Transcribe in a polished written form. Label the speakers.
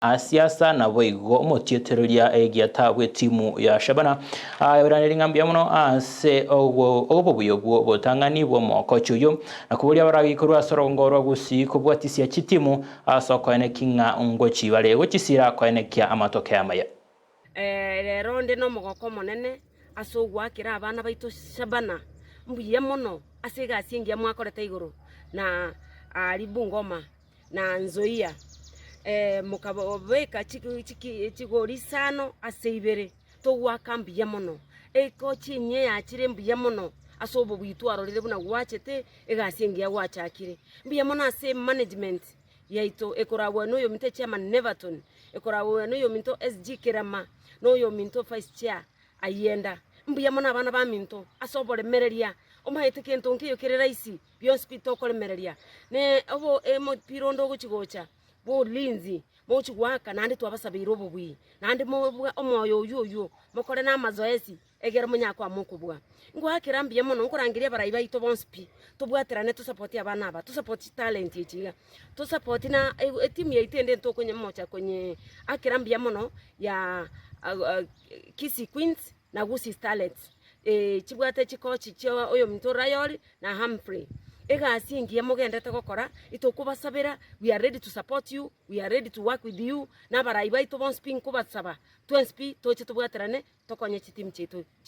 Speaker 1: Siasa naboigo omotietereria egiata bw'etimu ya Shabana airanerie ng'a mbuya mono ase obobuya obwo obotang'ani bw'omokochi oyio na koboria abaragi korwa ase orogongo rwa Gusii kobwatisia chitimu ase okoenekia ng'a ngochi bare gochisira koenekia amatokeo amaya.
Speaker 2: Rero onde nomogoko omonene ase ogoakera abana baito Shabana mbuya mono ase egasi engiya mwakorete igoro na aria Bungoma. na Nzoia, mokabeka chigori isano ase ibere, togoaka mbuya mono. Ekochi enyia yachire mbuya mono ase obobui twarorire buna gwachete, egasi engiya gwachakire. Mbuya mono ase emanagement yaito ekoragwa na oyominto echairman Neverton, ekoragwa na oyominto SG Kerama, na oyominto vice chair Ayienda. Mbuya mono abana baminto ase oboremereria, omaete kento nkeiyo kere rahisi. Bionsi pi tokoremereria, ne obo emopira onde ogochi gocha bw'ulinzi, mogochi goaka naende twabasabeire obobui, naende mobua omoyo oywo oywo, mokore na amazoezi egere monyare koama okobua. Ngoakera mbuya mono, nkorangeria abarai baito bonsi pi, tobwaterane tosapotie abana aba, tosapotie chitalent echi iga, tosapotie na etimu yaito ende ntokonyemocha konye akera mbuya mono ya Kisii Queens na Gusii Starlets, chibwate chikochi chia oyominto Rayori na Humphrey. Egasi engiya mogenderete gokora, itokobasabera, we are ready to support you, we are ready to work with you, na abarai baito bonsi pi nkobasaba, twensi pi toche tobwaterane tokonye chitimu chiaito chia.